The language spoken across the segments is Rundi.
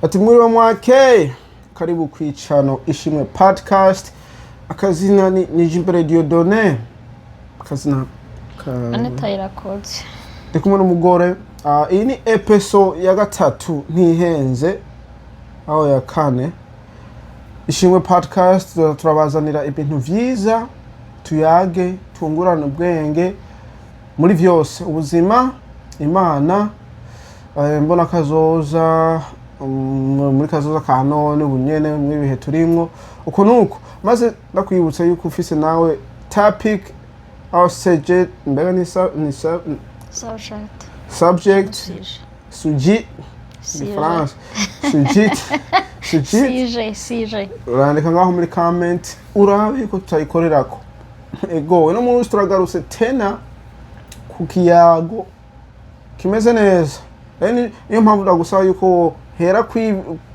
Ati mwiriwe mwake, karibu kwicano Ishimwe Podcast. Akazina ni Nijimbere Dieudonné, akazina ka Anita irakoze. Ndi kumwe n'umugore. Iyi ni episode ya gatatu ntihenze aho ya kane. Ishimwe Podcast turabazanira ibintu vyiza, tuyage, tungurane ubwenge muri vyose, ubuzima, Imana, mbona kazoza, muri kazoza ka none ubunyene mw'ibihe turimwo uko nuko. Maze ndakwibutsa yuko ufise nawe topic aho subject, mbega ni Subject. Subject. Sujet. Sujet. Sujet. France, sujet, sujet. Sujet, sujet. Urandika ngaho muri comment, urabe yuko tutayikorerako. Ego, uno munsi turagarutse tena ku kiyago kimeze neza. Rero niyo mpamvu ndagusaba yuko wohera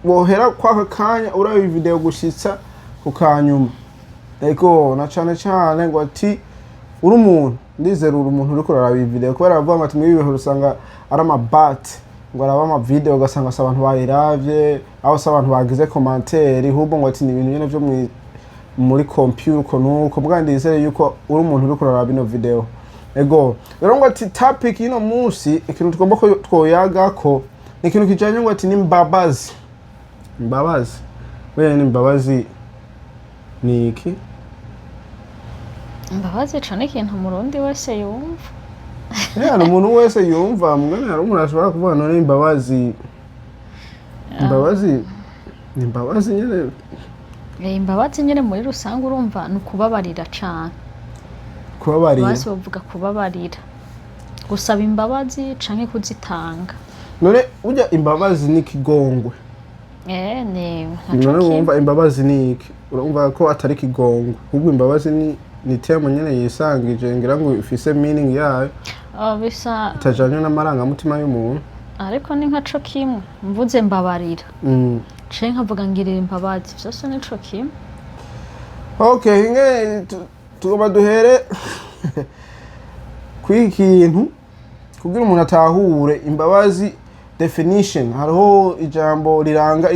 wohera kwaka kanya uraba iyi video gushitsa ku kanyuma. Ego, na cane cane ngo ati uri umuntu, ndizera uri umuntu uriko uraraba iyi video, kubera bavuga ngo ati muri ibi bihe usanga ari amabat ngo araba ama video, ugasanga si abantu bayiravye, aho si abantu bagize commentaire, ahubwo ngo ati ni ibintu nyene vyo muri computer uko nuko. Mbwa ndizere yuko uri umuntu uriko uraraba ino video. Ego, rero ngo ati topic y'ino munsi, ikintu tugomba ko twoyagako ni ikintu kijanye ngo ati n'imbabazi. Imbabazi wewe, imbabazi ni iki? Imbabazi ico ni ikintu umurundi wese yumva. Yeah, umuntu wese yumva, mugani hari umuntu ashobora kuvuga none imbabazi, imbabazi ni imbabazi nyene. Imbabazi nyene muri rusange urumva ni ukubabarira cane. Kubabarira. Basi bavuga kubabarira, gusaba imbabazi canke kuzitanga. None burya imbabazi ni ikigongwe? Ni ntaco. None Kimwe. wumva imbabazi ni iki? Urumva ko atari ikigongwe, ahubwo imbabazi ni terme nyene yisangije, ngira ngo ifise meaning yayo Oh, bisa itajanye n'amarangamutima y'umuntu. Ariko ni nkaco kimwe, mvuze mbabarira canke nkavuga ngirira imbabazi, vyose nico kimwe. Okay, inge tugomba duhere kw'iki kintu kugira umuntu atahure imbabazi definition. Hariho ijambo riranga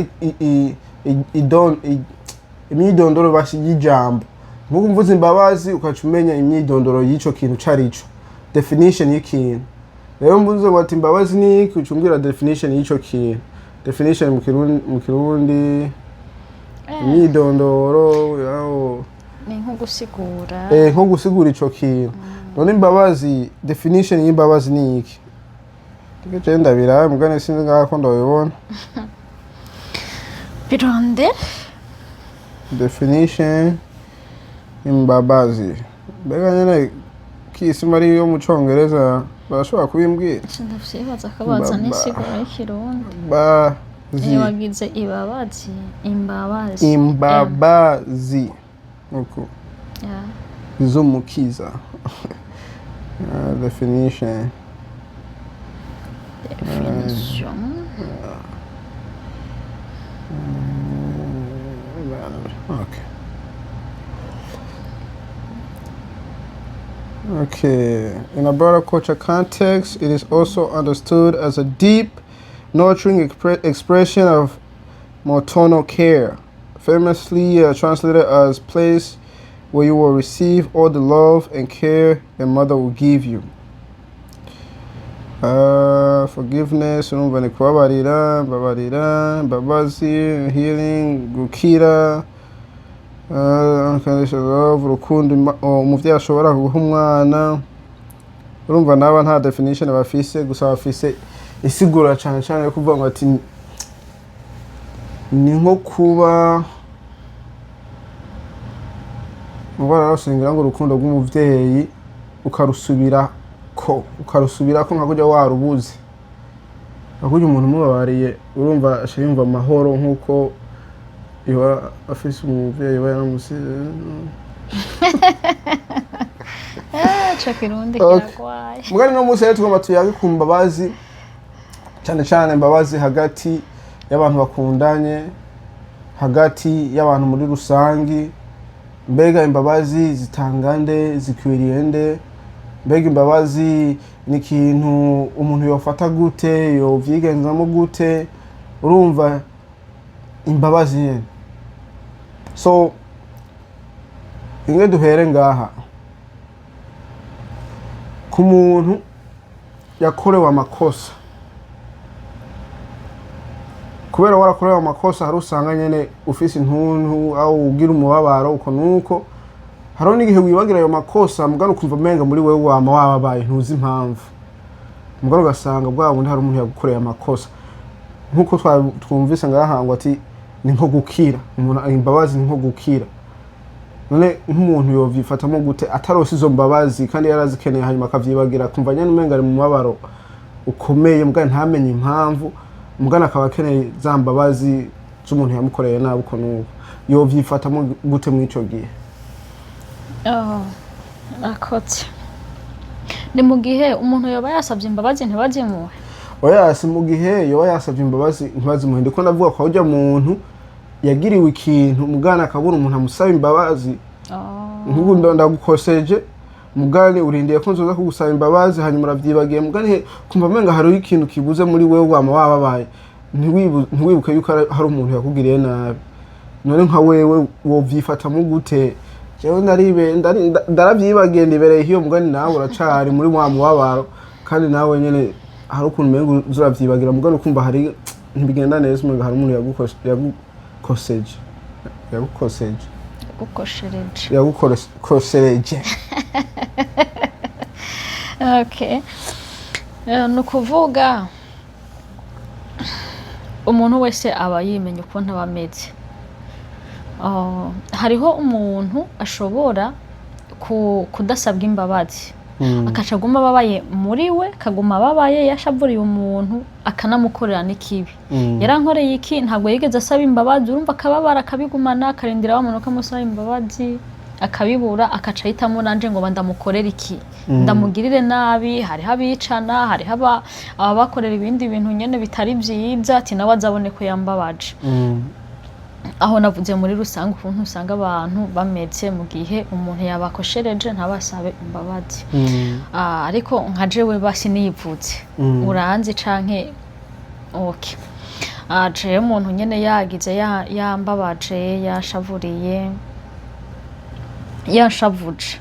imyidondoro basi y'ijambo. Nkuko mvuze imbabazi, ukaca umenya imyidondoro y'ico kintu carico, definition y'ikintu. Rero mvuze ngo ati imbabazi ni iki, uca umbwira definition y'ico kintu. Definition mu Kirundi, imyidondoro yaho. Ni nko gusigura. Nko gusigura ico kintu. None imbabazi, definition y'imbabazi ni iki? Je ndabirabe, mugane sinzi ngaho ko ndabibona. Birondera. Definition imbabazi, mbega nyene kisima ari yo mu Congereza, barashobora kubimbwira? Sindavyibaza ko baza n'insiguro y'ikirundi. Bazi. Wagize ibabazi, imbabazi. Imbabazi uko z'umukiza. Definition. Definition. Okay. In a broader culture context, it is also understood as a deep, nurturing expression of maternal care, famously translated as place where you will receive all the love and care a mother will give you. Forgiveness, urumva ni kubabarira, mbabarira, imbabazi, healing, gukira, unconditional love, urukundo umuvyeyi ashobora guha umwana. Urumva naba nta definition bafise, gusa bafise isigura cane cane yo kuvuga ngo ati ni nko kuba ubwo ngo urukundo rw'umuvyeyi ukarusubirako nka kurya warubuze, nka kurya umuntu umubabariye, urumva aca yumva amahoro nk'uko yoba afise umuvyeyi we yaramusize. Ico kirundi kiragwaye. Mugani no munsi rero tugomba tuyage ku mbabazi, cyane cyane imbabazi hagati y'abantu bakundanye, hagati y'abantu muri rusangi. Mbega imbabazi zitanga nde? Zikwiriye nde? Mbega imbabazi ni ikintu umuntu yofata gute, yovyigenzamo gute? Urumva. Imbabazi nyene. So inge duhere ngaha ku muntu yakorewe amakosa. Kubera warakorewe amakosa, hari usanga nyene ufise intuntu aho ugira umubabaro uko nuko, hariho n'igihe wibagira ayo makosa, mugabo ukumva umenga muri wewe wama wababaye, ntuzi impamvu. Mugabo ugasanga bwa bundi hari umuntu yagukoreye amakosa, nk'uko twumvise ngaha ngo ati ni nko gukira umuntu, imbabazi ni nko gukira. None nk'umuntu yovyifatamo gute atarose izo mbabazi kandi yarazikeneye, hanyuma akavyibagira, akumva nyene umenga ari mu mubabaro ukomeye, mugabo ntamenye impamvu, mugabo akaba akeneye za mbabazi z'umuntu yamukoreye nabi uko nuko, yovyifatamo gute mw'ico gihe? Oh, akotse ni mu gihe umuntu yoba yasabye imbabazi ntibazimuhe? Oya, si mu gihe yoba yasabye imbabazi ntibazimuhe. Ndiko ndavuga kwa urya muntu yagiriwe ikintu, mugana akabura umuntu amusaba imbabazi. Oh. Nk'ubu ndagukoseje, mugani urindiye ko nzoza kugusaba imbabazi, hanyuma uravyibagiye, mugani kumva umenga hariho ikintu kibuze muri wewe, wama wababaye, ntiwibuke yuko hari umuntu yakugiriye nabi. None nka wewe wovyifatamo gute? Jewe ndaravyibagiye, ndibereye hiyo, mugani nawe uracari muri wa mubabaro, kandi nawe nyene hari ukuntu umenga uza uravyibagira, mugani ukumva hari ntibigenda neza, umenga hari umuntu yagukoseje, yagukoseje. Gukoshereje. Yagukosereje. Okay. Ni ukuvuga umuntu wese aba yimenya ukuntu aba ameze. Oh, hariho umuntu ashobora kudasabwa imbabazi, akaca aguma ababaye muri we, akaguma ababaye, yashavuriye umuntu, akanamukorera n'ikibi. Yarankoreye iki, ntabwo yigeze asaba imbabazi. Urumva akababara, akabigumana, akarindira wa muntu akamusaba imbabazi, akabibura, akaca ahitamo nanje ngo ndamukorere iki, ndamugirire nabi. Hariho abicana, hariho ababakorera ibindi bintu nyene bitari vyiza, ati nawe azabone ko yambabaje. Aho navuze muri rusange ukuntu usanga abantu bameze mu gihe umuntu yabakoshereje ntabasabe imbabazi. Ah, ariko nka jewe basi niyivutse, uranzi canke okay. Ah, jewe umuntu nyene yagize yambabaje, yashavuriye, yanshavuje.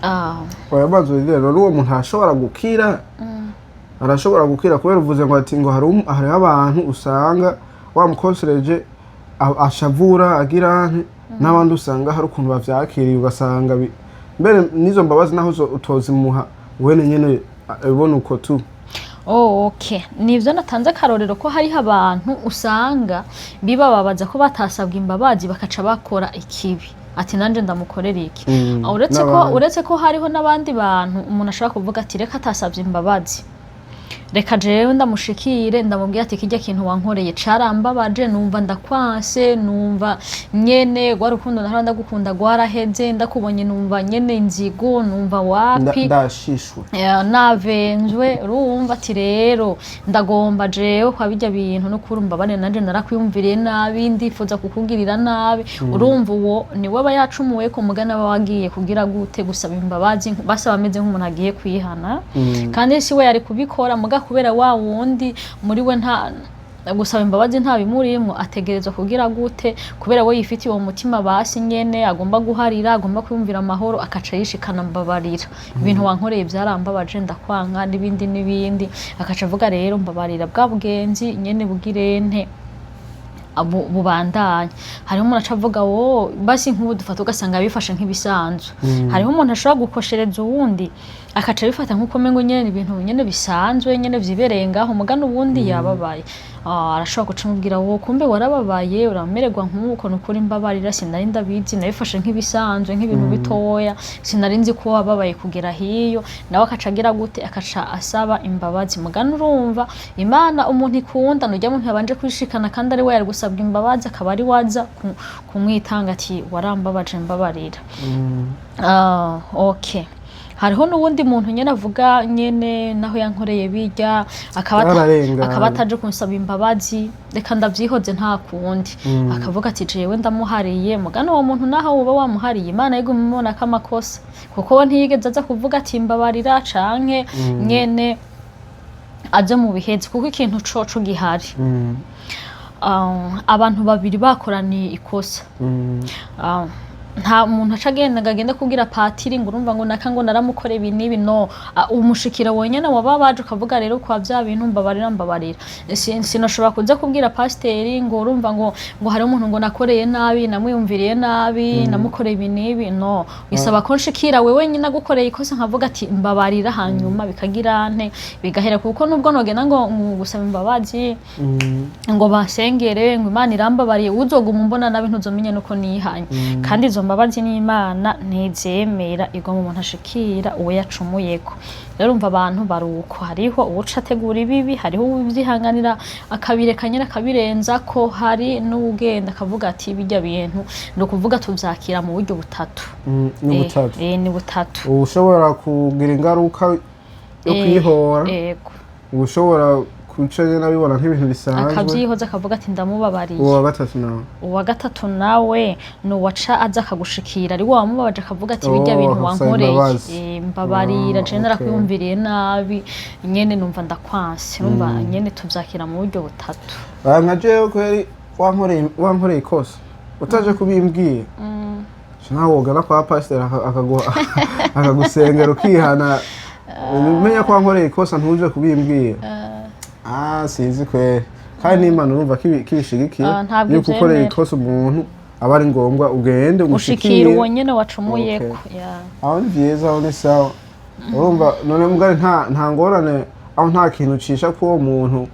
Ah, Oya, maze rero uwo muntu arashobora gukira, arashobora gukira, kubera uvuze ngo ati ngo hariho abantu usanga wamukosereje ashavura agira nte, n'abandi usanga hari ukuntu bavyakiriye, ugasanga mbere n'izo mbabazi naho utozimuha wene nyene ubona uko tu. Oh, okay. Nivyo natanze akarorero ko hariho abantu usanga bibababaza ko batasabwa imbabazi, bakaca bakora ikibi, ati nanje ndamukorera iki. Uretse ko N'abandi. Uretse ko hariho n'abandi bantu umuntu ashobora kuvuga ati reka atasabye imbabazi, reka jewe ndamushikire, ndamubwira ati kirya kintu wankoreye carambabaje, numva ndakwanse, numva nyene rwa rukundo nahora ndagukunda rwaraheze, ndakubonye numva nyene inzigo, numva wapi. Ndashishwe. Navenzwe. Urumva ati rero ndagomba jewe kwa bijya bintu n'ukuri mbabane, nanje narakwiyumviriye nabi, ndifuza kukugirira nabi. Urumva uwo niwe aba yacumuye ko mugana, aba wagiye kugira gute, gusaba imbabazi, basaba ameze nk'umuntu agiye kwihana. Kandi si we yari kubikora, muga kubera wa wundi muri we nta gusaba imbabazi nta bimurimwo, ategerezwa kugira gute, kubera we yifitiye uwo mutima basi nyene agomba guharira, agomba kwiyumvira amahoro, akaca yishikana: mbabarira, ibintu wankoreye byarambabaje, ndakwanka, n'ibindi n'ibindi. Akaca avuga rero mbabarira, bwa bugenzi nyene bugirente bubandanye. Hariho umuntu aca avuga wo basi nk'ubu dufata ugasanga bifashe nk'ibisanzwe. Hariho umuntu ashobora gukoshereza uwundi, akaca abifata nk'uko umengo nyene ni ibintu nyene bisanzwe, nyene vyibereye ngaho, mugana uwundi yababaye. Ah, arashobora guca amubwira: wo kumbe warababaye, uramererwa nk'uko, nukuri mbabarira, sinari ndabizi, nabifashe nk'ibisanzwe, nk'ibintu bitoya, sinari nzi ko wababaye kugera hiyo. Nawe akaca agira gute, akaca asaba imbabazi. Mugana urumva Imana umuntu ikunda nujya muntu yabanje kwishikana, kandi ari we yari gusabwa imbabazi, akaba ari waza kumwitanga ati warambabaje, mbabarira. Ah, okay. Hariho n'uwundi muntu nyene avuga nyene naho yankoreye bijya, Yararenganye. akaba ataje kunsaba imbabazi, reka ndavyihoze, nta kundi. Akavuga ati jewe ndamuhariye. Mugana uwo muntu naho woba wamuhariye, Imana yiguma imubona ko amakosa, kuko we ntiyigeze aza kuvuga ati mbabarira, canke nyene aje mu bihezi, kuko ikintu coco gihari. Abantu babiri bakoraniye ikosa, nta muntu aca agenda ngo agende kubwira patiri ngo urumva ngo naka ngo naramukore ibi n'ibi. No, umushikira wonyene waba baje ukavuga rero kwa bya bintu, mbabarira, mbabarira. Sinashobora kuza kubwira pasiteri ngo urumva ngo hari umuntu ngo nakoreye nabi, namwiyumviriye nabi, namukoreye ibi n'ibi. No, bisaba ko nshikira wewe nyine agukoreye ikosa, nkavuga ati mbabarira, hanyuma bikagira nte, bigahera. Kuko nubwo nogenda ngo gusaba imbabazi, ngo basengere, ngo Imana irambabariye, uzoguma umbona nabi, ntuzomenya nuko nihanye. Kandi izo mbabazi n'Imana ntizemera. Igoma umuntu ashikira uwo yacumuyeko. Rero umva, abantu baruko: hariho uwuca ategura ibibi, hariho uwuvyihanganira akabireka nyene akabirenza ko, hari n'uwugenda akavuga ati bijya bintu. Ni ukuvuga tuvyakira mu buryo butatu. Ni butatu? Ni butatu. Ushobora kugira ingaruka yo kwihora, Yego. ushobora kuca nyene abibona nk'ibintu bisanzwe, akavyihoza akavuga ati ndamubabariye. Uwa gatatu nawe? Uwa gatatu nawe ni uwaca aza akagushikira ari wamubabaje, akavuga ati bijya Oh, bintu akagusaba wankoreye, imbabazi. Mbabarira, je narakwiyumviriye nabi nyene, numva ndakwanse. Numva nyene tuvyakira mu buryo butatu. Ah, nka jewe kweri wankoreye ikosa utaje kubimbwira, nawe wogana kwa pasiteri akagusengera ukihana. Umenya ko wankoreye ikosa ntuje kubimbwira, ah, sinzi kweri. Kandi n'Imana urumva ko ibishigikiye, Ah, ntabwo yuko ukoreye ivyemera. ikosa umuntu aba ari ngombwa ugende ushikira umushikire. uwo nyene wacumuyeko. Yeah. Aho ni byiza, aho ni sawa. Urumva none mugari nta ngorane aho, nta kintu ucisha ko uwo muntu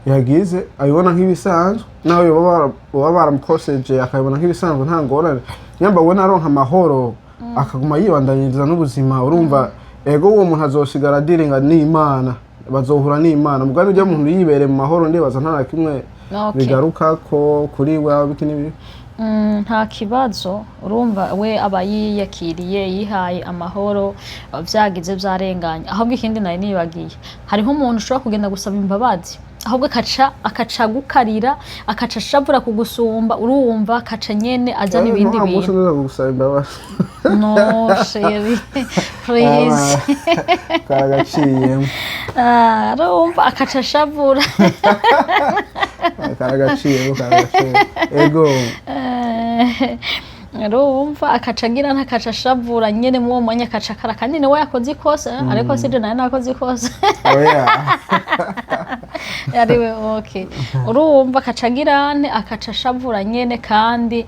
yagize abibona nk'ibisanzwe, naho yoba baramukoseje akabibona nk'ibisanzwe, nta ngorane. Nyamba ubona aronka amahoro, akaguma yibandanyiriza n'ubuzima. Urumva ego uwo muntu azosigara adiringa n'Imana, bazohura n'Imana. Mugani ujya muntu yibereye mu mahoro, ndibaza nta na kimwe bigaruka ko kuri we biki n'ibi. Nta kibazo. Urumva we aba yiyakiriye, yihaye amahoro, vyagize vyarenganye. Ahubwo ikindi nari nibagiye, hariho umuntu ushobora kugenda gusaba imbabazi, ahubwo akaca gukarira, akaca ashavura kugusumba. Urumva akaca nyene azana ibindi Nta munsi bintu. nza kugusaba imbabazi. No chéri, please. Karagaciyemo. Ah, urumva akaca ashavura. Karagaciyemo, karagaciyemo, ego. Urumva akaca agira ntakaca ashavura nyene muri uwo mwanya, akaca akara, kandi niwe yakoze ikosa. Ariko sije nawe nakoze ikosa. Oya. Ariwe, okay. Urumva akaca agira nte, akaca ashavura nyene, kandi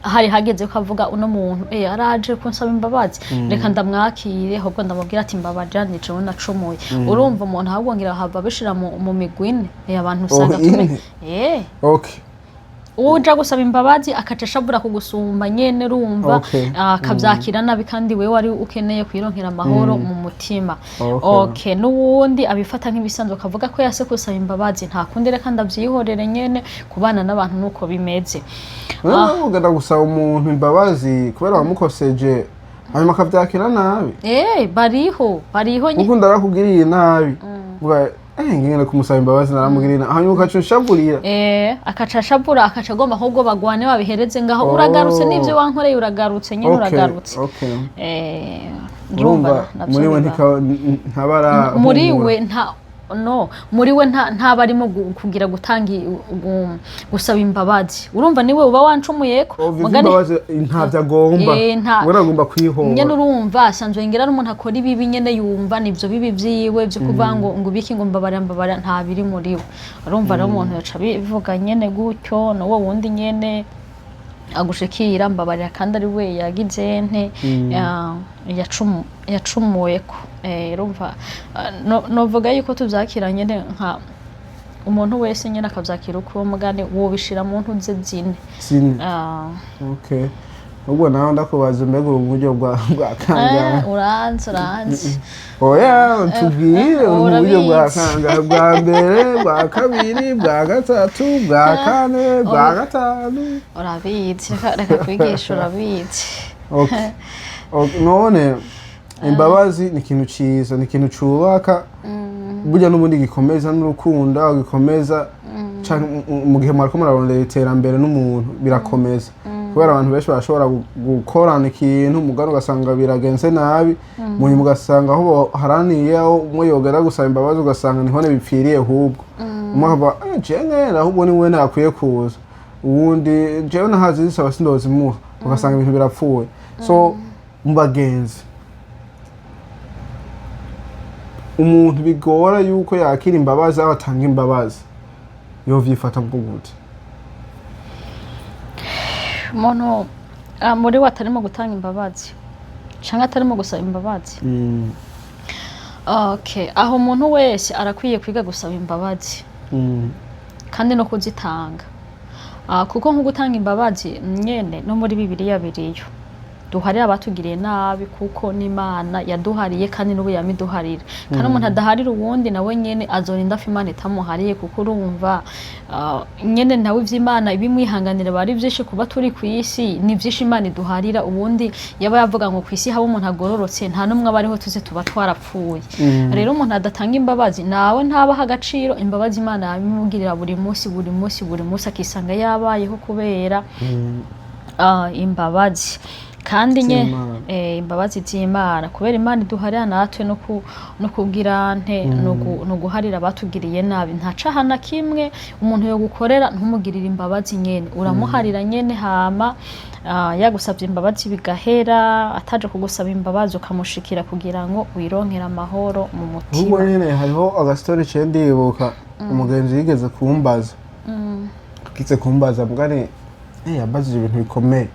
hari hageze ko avuga uno muntu araje kunsaba imbabazi, reka ndamwakire, ahubwo ndamubwira ati mbabarira, ni jewe nacumuye. Urumva umuntu ahubwo ngira hava bishira mu migwi ine. Abantu usanga Oh, tume ine? Eh. Uja gusaba imbabazi akaca ashavura kugusumba nyene, urumva, akavyakira nabi, kandi wewe wari ukeneye kwironkera amahoro mu mutima. Okay, n'uwundi abifata nk'ibisanzwe, akavuga ko yase gusaba imbabazi, nta kundi, reka ndavyihorere nyene. Kubana n'abantu nuko bimeze. Noneho ugenda gusaba umuntu imbabazi kubera wamukoseje, hanyuma akavyakira nabi. Bariho, bariho nyene. Kuko ndarakugiriye nabi, uvuga ngene kumusaba imbabazi, naramugiriye nabi, hanyuma ukaca ushavurira. Akaca ashavura, akaca agomba ahubwo bagwane, babihereze ngaho. Oh. Uragarutse n'ivyo wankoreye, uragarutse nyene, uragarutse. Urumva navyo muri we biba. ntabara Muri we nta, no muri we nta ntaba arimo kugira gutanga gusaba imbabazi. Urumva niwe uba wancumuyeko. Mugani imbabazi ntabyo agomba. We agomba kwihora. Nyene urumva asanzwe ngira n'umuntu akora ibibi nyene, yumva nivyo bibi vyiwe vyo kuvuga ngo ibiki, ngo mbabarira, mbabarira, nta biri muri we. Urumva rero umuntu yaca bivuga nyene gutyo, n'uwo wundi nyene agushikira mbabarira, kandi ari we yagize nte, yacumuyeko. Urumva novuga yuko tuvyakira nyene nka umuntu wese nyene akavyakira uko. Mugani wobishira mu ntuze zine. Sine. Ah. Okay, ubwo nawe ndakubaza, mbega ubu buryo bwa kangahe? Uranzi, uranzi. Oya, tubwire, uri mu buryo bwa Urabizi. kangahe? Bwa mbere, bwa kabiri, bwa gatatu, bwa kane, bwa gatanu? Urabizi, reka kwigisha, urabizi. Okay. Okay, none imbabazi ni ikintu ciza, ni ikintu cubaka burya n'ubundi, gikomeza n'urukundo, gikomeza canke mu gihe mwariko murarondera iterambere n'umuntu, birakomeza, kubera abantu benshi barashobora gukorana ikintu, mugani ugasanga biragenze nabi, munyuma ugasanga aho baharaniye, aho umwe yogera gusaba imbabazi, ugasanga nihone bipfiriye ahubwo. Umwe akavuga: "Eh, jewe nyene ahubwo ni we nakwiye kuza," uwundi: "Jewe nahazi zisaba sindozimuha," ugasanga ibintu birapfuye. So mu bagenzi, umuntu bigora yuko yakira imbabazi aho atanga imbabazi, yovyifata bwo gute? Umuntu muri we atarimo gutanga imbabazi cyangwa atarimo gusaba imbabazi? Okay, aho umuntu wese arakwiye kwiga gusaba imbabazi kandi no kuzitanga. Kuko nko gutanga imbabazi nyene no muri Bibiliya biriyo, duharira abatugiriye nabi, kuko n'Imana yaduhariye kandi n'ubu yamiduharira. Kandi umuntu adaharira uwundi, nawe nyene azorinda afa Imana itamuhariye, kuko urumva nyene nawe ivy'Imana ibimwihanganira bari vyinshi. Kuba turi ku isi ni vyinshi Imana iduharira. Ubundi yaba yavuga ngo ku isi haba umuntu agororotse, nta n'umwe aba ariho, tuze tuba twarapfuye. Rero umuntu adatanga imbabazi nawe ntabaha agaciro imbabazi Imana yabimugirira buri munsi, buri munsi, buri munsi, akisanga yabayeho kubera imbabazi. Kandi nye Z'Imana. Imbabazi z'Imana, kubera Imana iduharira natwe no kugira nte no guharira abatugiriye nabi. Nta caha na kimwe umuntu yo gukorera ntumugirire imbabazi nyene, uramuharira nyene. Hama yagusavye imbabazi bigahera, ataje kugusaba imbabazi ukamushikira kugira ngo wironkere amahoro mu Ahubwo mutima. Nyene hariho agastori ciye ndibuka, umugenzi yigeze kumbaza, yigeze kumbaza mugani, yambajije ibintu bikomeye.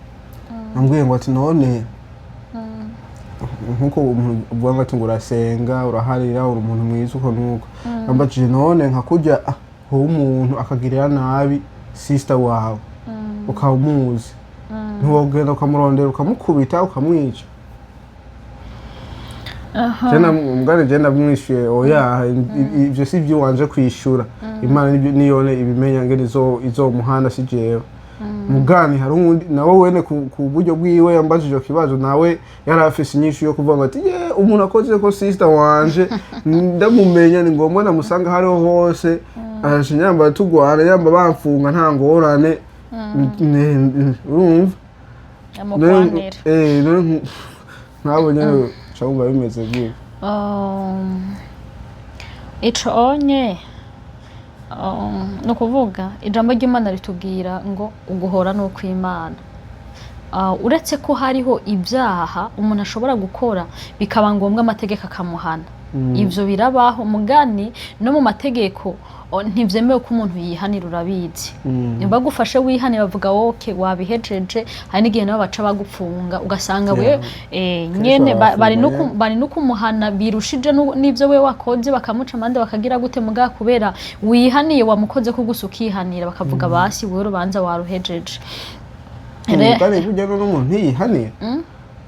Ambwiye ngo ati: "None nkuko umuntu uvuga ngo ati ngo urasenga, uraharira, uri umuntu mwiza uko nuko," ambajije: "None nka kurya wowe umuntu akagirira nabi sister wawe, ukaba umuzi, ntiwogenda ukamurondera, ukamukubita, ukamwica?" Mugani je ndamwishuye: "Oya, ivyo si ivyo wanje kwishura. Imana niyone ibimenya ngene izomuhana, si jewe." Mugani hari uwundi nawe wene ku buryo bwiwe yambajije ico kibazo, nawe yari afise inyishu yo kuvuga ngo ati: "Ye, umuntu akoze ko sister wanje ndamumenya, ni ngombwa ndamusanga hariho hose, arashe nyamba tugwana, yamba bamfunga, nta ngorane." Urumva? Amugwanira. None nk'abo nyene uca wumva bimeze gutyo. Ico onye ni ukuvuga ijambo ry'Imana ritubwira ngo uguhora ni ukw'Imana. Uretse ko hariho ibyaha umuntu ashobora gukora bikaba ngombwa amategeko akamuhana, ivyo birabaho. Mugani no mu mategeko ntivyemewe ko umuntu yihanira, urabizi. Bagufashe wihane, bavuga: "Okay, wabihejeje." Hari n'igihe nabo baca bagupfunga, ugasanga we Kenshi nyene bari no barafunga. bari no kumuhana birushije n'ivyo we wakoze, bakamuca amande, bakagira gute. Muga kubera wihaniye, wamukoze ko gusa ukihanira, bakavuga: "Basi wewe urubanza waruhejeje." Kandi burya none umuntu ntiyihanira,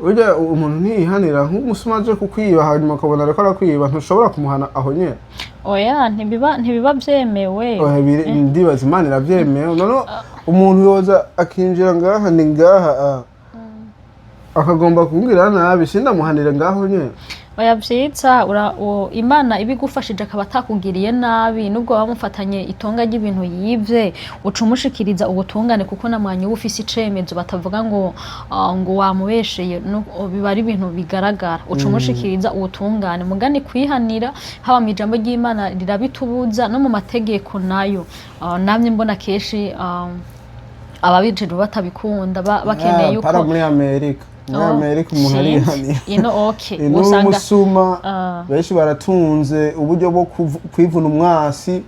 burya umuntu ntiyihanira, nk'umusuma aje kukwiba hanyuma akabona ariko arakwiba, ntushobora kumuhana aho nyene? Oya, ntibiba vyemewe. Oya, ndibaza Imana iravyemewe. None umuntu yoza akinjira ngaha, ni ngaha, akagomba kumbwira nabi, sindamuhanire ngaho nyene? Oya, vyiza Imana ibigufashije akaba atakugiriye nabi, nubwo waba mufatanye itonga ry'ibintu yivye, uca umushikiriza ubutungane, kuko na mwanya uba ufise icemezo, batavuga ngo ngo wamubesheye, biba ari ibintu bigaragara, uca umushikiriza ubutungane. Mugani kwihanira, haba mu ijambo ry'Imana rirabitubuza, no mu mategeko nayo. Namye mbona kenshi ababijejwe batabikunda, bakeneye Ah, yuko para muri Amerika, muri Oh, Amerika umuntu sinzi. arihanira. Ino okay. Ino usanga umusuma benshi baratunze uburyo bwo kwivuna umwasi,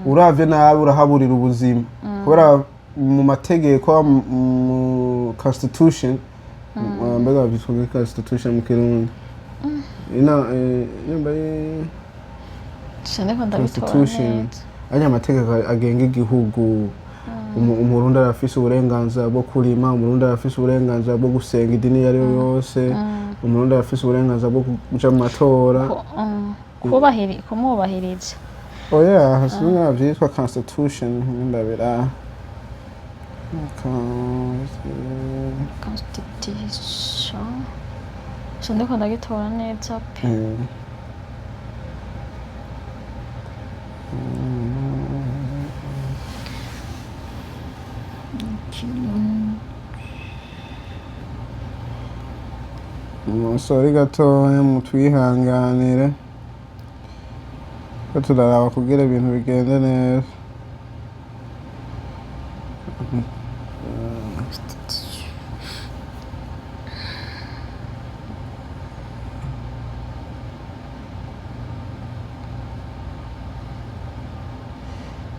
uravye nabi urahaburira ubuzima, kubera mu mategeko, mu constitution, mbega bavyitwa muri constitution mu Kirundi ina yamba Siniko ndabitora constitution neza. Aya amategeko agenga igihugu. Umurundi arafise uburenganzira bwo kurima, umurundi arafise uburenganzira bwo gusenga idini iyo ari yo yose, umurundi arafise uburenganzira bwo kuja mu matora. Kumwubahiriza. Oya, sinzi vyitwa constitution, ndabira. Constitution, sindiko ndagitora neza pe. Umusore gatoya, mutwihanganire. Ko turaraba kugira ibintu bigende neza.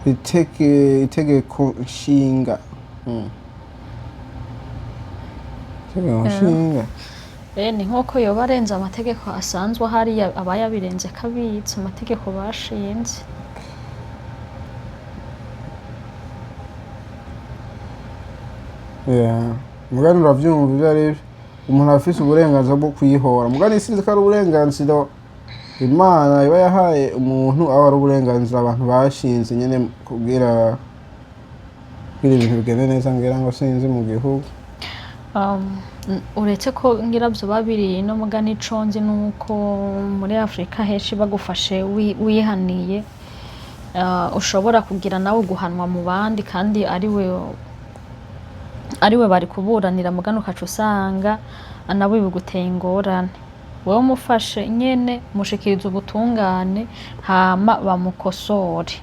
Itegeko nshinga. Itegeko nshinga. Ni nk'uko yoba arenze amategeko asanzwe ahari, aba yabirenze kabitse amategeko bashinze. Yeah. Mugani uravyumva ivyo ari vyo. Umuntu aba afise uburenganzira bwo kuyihora. Mugani sinzi ko ari uburenganzira Imana iba yahaye umuntu, aho ari uburenganzira abantu bashinze nyene kugira ibintu bigende neza, ngira ngo sinzi mu gihugu. Uretse ko ngira vyo babiri no mugani, ico nzi nuko muri Afurika henshi bagufashe wihaniye, ushobora kugira nawe guhanwa mu bandi kandi ariwe bari kuburanira, mugani ukaca usanga nawe biguteye ingorane. Wewe umufashe nyene, mushikiriza ubutungane hama bamukosore.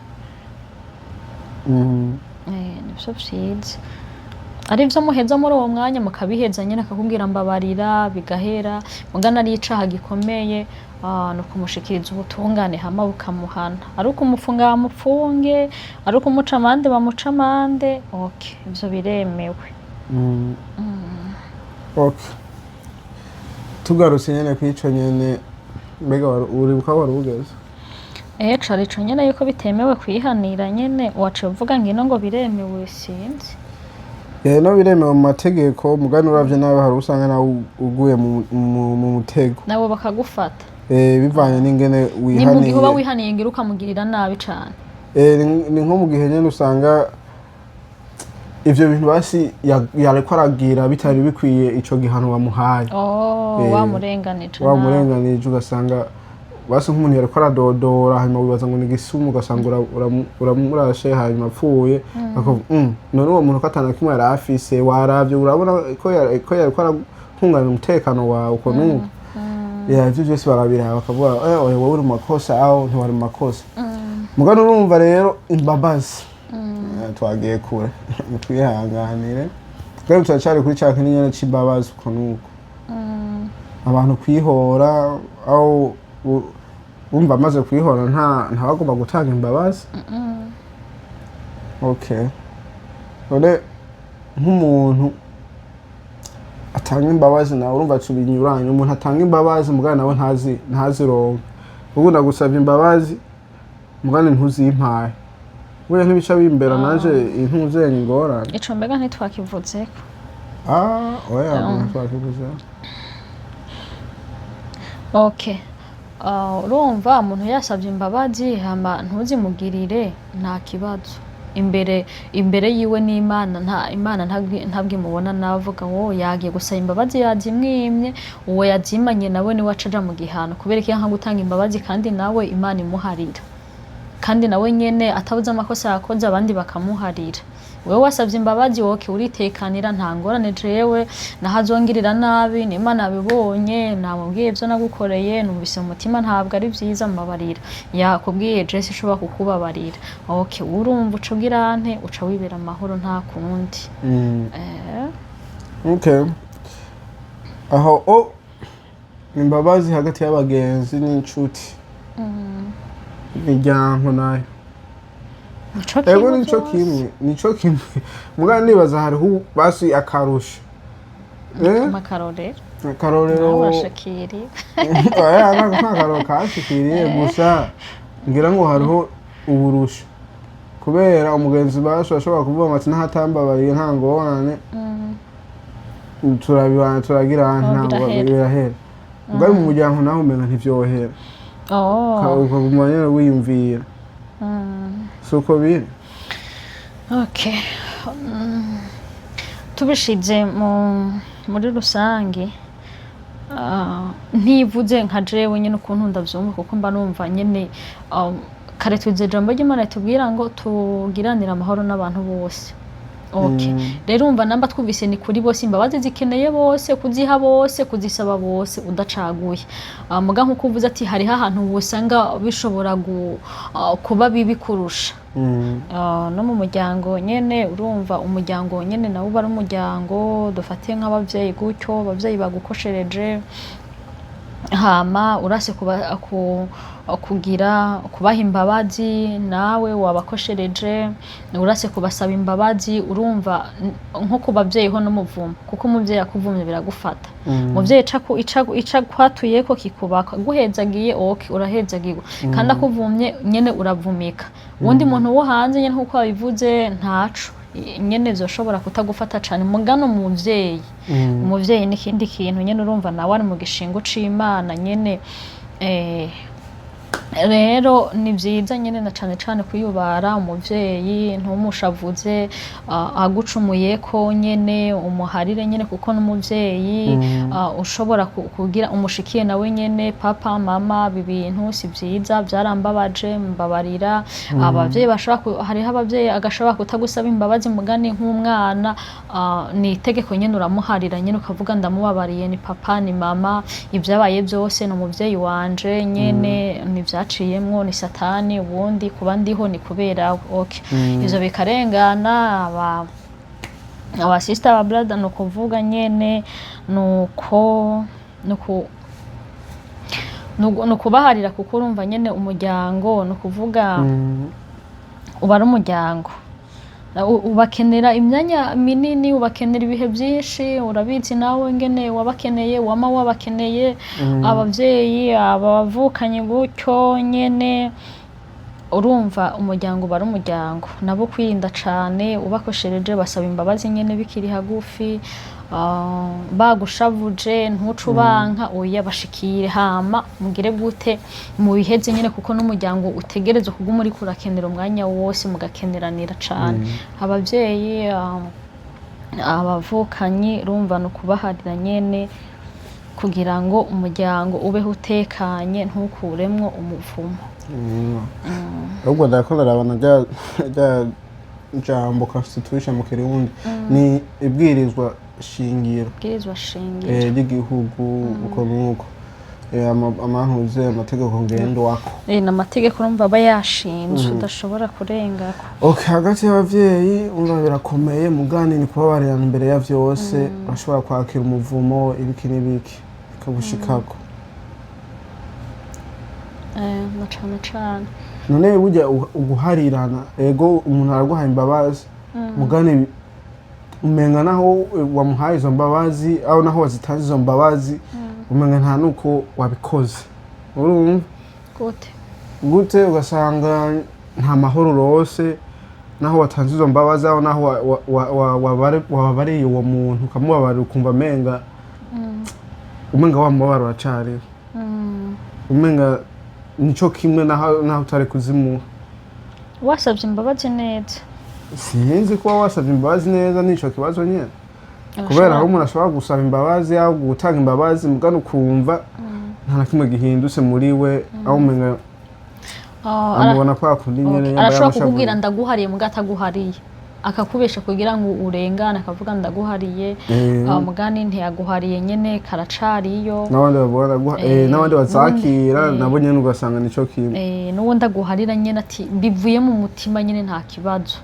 Nivyo vyiza, ari vyo muheza muri uwo mwanya mukabiheza nyene, akakubwira mbabarira, bigahera. Mugana ari icaha gikomeye, ni ukumushikiriza ubutungane hama bukamuhana, ari ukumufunga bamupfunge, ari ukumuca amande bamuca amande. Okay, ivyo biremewe. Okay. Tugarutse nyene kw'ico nyene, mbega uribuka aho wari ugeze? Cari ico nyene, yuko bitemewe kwihanira nyene. Waciye uvuga ngino ngo biremewe, sinzi. Yeah, no biremewe mu mategeko, mugani uravye nawe hari usanga nawe uguye mu mutego. Nabo bakagufata. Bivanye n'ingene Ni mu gihe uba wihaniye. wihaniye ngira ukamugirira nabi cane. Ni nko mu gihe nyene usanga ivyo bintu basi yariko aragira bitari bikwiye ico gihano bamuhaye. Oh, wamurenganije nawe. Wamurenganije, ugasanga basi nk'umuntu yariko aradodora, hanyuma wibaza ngo ni igisumu, ugasanga uramurashe hanyuma apfuye. Bakavuga, none uwo muntu ko atana kimwe yari afise, waravye urabona ko yariko arahungabanya umutekano wawe uko nuko. Yeah, ivyo vyose barabiraba bakavuga, oya, wowe uri mu makosa aho ntiwari mu makosa. Mugabo urumva rero imbabazi. Twagiye kure, mutwihanganire, kandi turacari kuri ca kintu nyene c'imbabazi uko nuko. Abantu kwihora, aho wumva amaze kwihora ntawagomba gutanga imbabazi. Okay, none nk'umuntu atanga imbabazi nawe urumva tubinyuranye. Umuntu atanga imbabazi mugana nawe ntazironka. Ubu ndagusabye imbabazi mugana ntuzimpaye, burya ntibica bimbera nanje intuzenye ingorane. Ico mbega ntitwakivutseko? Ah, oya, twakivuze. Okay. Urumva umuntu yasabye imbabazi hama ntuzimugirire, nta kibazo imbere yiwe n'Imana. Nta Imana ntabwo imubona navuga ngo yagiye gusaba imbabazi yazimwimye. Uwo yazimanye nawe niwe aca aja mu gihano kubera ko yanka gutanga imbabazi, kandi nawe Imana imuharira, kandi nawe nyene atabuze amakosa yakoze, abandi bakamuharira. Wewe wasabye imbabazi, wowe uritekanira, nta ngorane. Jewe nahazongirira nabi n'Imana yabibonye, namubwiye ibyo nagukoreye, numvise mu mutima ntabwo ari byiza, mbabarira. Yakubwiye je sinshobora kukubabarira. Okay, urumva uca ugira nte? Uca wibera amahoro, nta kundi. Okay. Aho o imbabazi hagati y'abagenzi n'inshuti, imiryango nayo? Nico Ego. kimwe Nico vyose. kimwe, nico kimwe. Mugabo nibaza hariho basi akarusho. Amakarorero? Akarorero. Nawe urashikiriye. Oya, nta karorero kashikiriye, gusa ngira ngo hariho uburusho kubera umugenzi bacu ashobora kuvuga ngo ati ntahatambabariye nta ngorane, turabibana turagira Oh, ntabwo birahera. Birahera. Ubwo ari mu muryango naho umenga ntivyohera. Ukaguma nyene wiyumvira. Si uko biri? Okay. Tubishize muri rusange, ntivuze nka jewe nyine ukuntu ndavyumva, kuko mba numva nyene, kare twize ijambo ry'Imana ritubwira ngo tugiranire amahoro n'abantu bose. Okay. Rero umva, namba twumvise ni kuri bose, imbabazi zikeneye bose, kuziha bose, kuzisaba bose udacaguye. Muga nkuko uvuze ati hariho ahantu usanga bishobora kuba bibi kurusha. No mu muryango nyene, urumva umuryango nyene nawo uba ari umuryango. Dufate nk'abavyeyi gutyo, abavyeyi bagukoshereje, hama urase kugira kubaha imbabazi, nawe wabakoshereje urase kubasaba imbabazi. Urumva nko ku bavyeyi ho n'umuvumo, kuko umuvyeyi akuvumye biragufata. Umuvyeyi ica kwatuyeko kikubaka, guhezagiye, okay, urahezagirwa, kandi akuvumye nyene uravumika. Uwundi muntu wo hanze nyene, nkuko wabivuze, ntaco nyene vyoshobora kutagufata cane. Mugano umuvyeyi, umuvyeyi n'ikindi kintu nyene, urumva nawe ari mu gishingo c'Imana nyene. Rero ni vyiza nyene na cane cane kwiyubara umuvyeyi, ntumushavuze, agucumuyeko nyene umuharire nyene, kuko n'umuvyeyi. Ushobora kugira umushikiye nawe nyene: "Papa, mama, ibi bintu si vyiza, vyarambabaje, mbabarira." Abavyeyi bashobora hariho abavyeyi agashobora kutagusaba imbabazi, mugani nk'umwana, ni itegeko nyene uramuharira nyene, ukavuga: "Ndamubabariye, ni papa, ni mama, ibyabaye byose ni umuvyeyi wanje nyene, ni ivyaciyemwo, ni satani, ubundi kuba ndiho ni kubera we." Okay, ivyo bikarengana. Aba sister, aba brother, ni ukuvuga nyene nuko nuku ni ukubaharira, kuko urumva nyene umuryango, ni ukuvuga uba ari umuryango. Ubakenera imyanya minini, ubakenera ibihe byinshi. Urabizi nawe ngene wabakeneye, wama wabakeneye, abavyeyi, abavukanye gutyo nyene. Urumva umuryango uba ari umuryango, nabo kwirinda cane. Ubakoshereje basaba imbabazi nyene bikiri hagufi. Bagushavuje ntuce ubanka, oya, bashikire, hama mugire gute, mubiheze nyene, kuko n'umuryango utegerezwa kuguma uriko urakenera umwanya wose, mugakeneranira cane abavyeyi, abavukanyi. Urumva ni ukubaharira nyene kugira ngo umuryango ubeho utekanye, ntukuremwo umuvumo. Ahubwo ndako ndarabana rya jambo constitution mu Kirundi ni ibwirizwa shingiro. Bwirizwa shingiro. Ry'igihugu, uko nuko amantuze amategeko ngendwako. Ni amategeko, urumva aba yashinzwe, udashobora kurengako. Okay, hagati y'abavyeyi umva birakomeye, mugani ni kubabarirana imbere ya vyose. Urashobora kwakira umuvumo, ibiki n'ibiki bikagushikako. Na cane cane. None burya uguharirana, ego umuntu araguhaye imbabazi, mugani umenga naho wamuhaye izo mbabazi, aho naho wazitanze izo mbabazi, umenga nta nuko wabikoze, urumva? Gute? Gute? Ugasanga nta mahoro urose naho watanze izo mbabazi, aho naho wababariye uwo muntu, ukamubabarira, ukumva umenga wa mubabaro uracariho, umenga nico kimwe naho utari kuzimuha. Wasabye imbabazi neza. Sinzi kuba wasabye imbabazi neza, nico kibazo nyene, kubera aho umuntu ashobora gusaba imbabazi, aho gutanga imbabazi, mugano ukumva nta na kimwe gihindutse muri we, aho umenga amubona kwa kundi nyene. Okay. Yambaye Arashobora amashavu. kukubwira "ndaguhariye", muga ataguhariye, akakubesha kugira ngo urengane, akavuga "ndaguhariye", mugani ntiyaguhariye nyene, karacariyo. N'abandi bavuga ndaguha, n'abandi bazakira nabo nyene ugasanga nico kimwe. N'uwundi aguharira nyene ati bivuye mu mutima nyene, nta kibazo.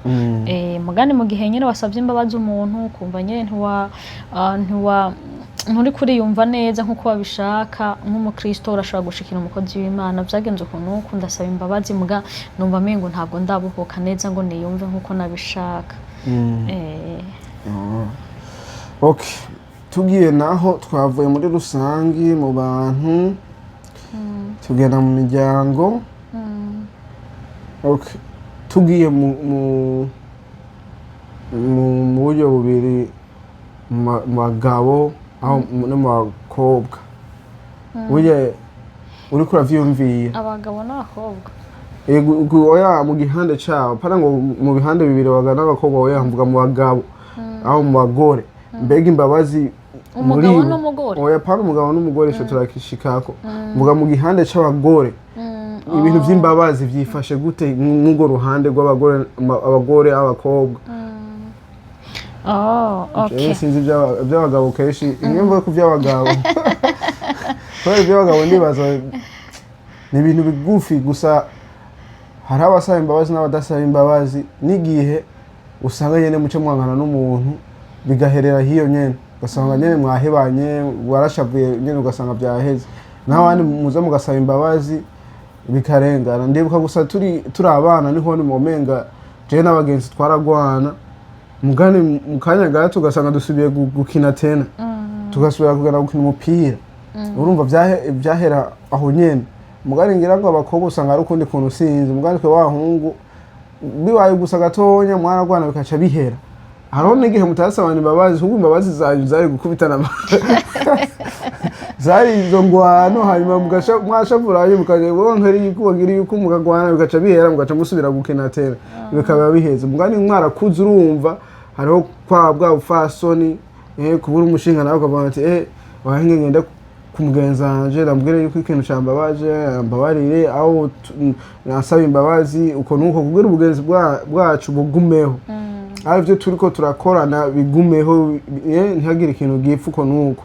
Mugani mu gihe nyene wasabye imbabazi umuntu, ukumva nyene ntiwa nturi kuriyumva neza nk'uko wabishaka, nk'umukristo urashobora gushikira umukozi w'Imana: "Vyagenze ukuntu nuku, ndasaba imbabazi, muga numva mengo ntabwo ndabuhuka neza ngo niyumve nk'uko nabishaka." Okay, tugiye naho twavuye muri rusangi mu bantu, tugenda mu miryango. Okay, tugiye mu buryo bubiri, mu bagabo aho no mu bakobwa, burya uriko uravyiyumvira? Abagabo n'abakobwa. Ego, oya, mu gihande cabo pana ngo mu bihande bibiri, abagabo n'abakobwa, oya, mvuga mu bagabo aho mu bagore, mbega imbabazi muri Umugabo bo- n'umugore? Oya, pana umugabo n'umugore, ico turakishikako. Mvuga mu gihande c'abagore, ibintu vy'imbabazi vyifashe gute mw'urwo ruhande rw'abagore, abagore, abakobwa? Oh, okay. Jewe sinzi iby'abagabo kenshi, imwe mvuga ku by'abagabo, kubera iby'abagabo ndibaza ni ibintu bigufi gusa. Hari abasaba imbabazi n'abadasaba imbabazi, n'igihe usanga nyene muce mwangana n'umuntu bigaherera hiyo nyene, ugasanga nyene mwahebanye, warashavuye nyene, ugasanga byaheze. N'abandi muza mugasaba imbabazi bikarengana. Ndibuka gusa turi abana, niho ni mumenga jewe n'abagenzi twaragwana, mugani mu kanya gato ugasanga dusubiye gukina tena, tugasubira kugenda gukina umupira. Urumva vyahera aho nyene. Mugani ngira ngo abakobwa usanga ari ukundi kuntu, sinzi. Mugani twe wahungu bibaye gusa gatonya mwaragwana bikaca bihera. Hariho n'igihe mutasabana imbabazi, kuko imbabazi zanyu zari gukubitana, zari izo ngwano, hanyuma mugasha mwashavurayo, mukaja wonkera yuko bagira yuko mukagwana, bigaca bihera, mugaca musubira gukina tena, bikaba biheze. Mugani mwarakuze, urumva hariho kwa bwa bufasoni, kubura umushinga nawe ukavuga ati wahinge ngende ku mugenzi wanje ndamubwire yuko ikintu cambabaje, mbabarire, aho nasaba imbabazi uko nuko, kugira ubugenzi bwacu bugumeho, ari byo turiko turakorana bigumeho, ntihagire ikintu gipfa uko nuko.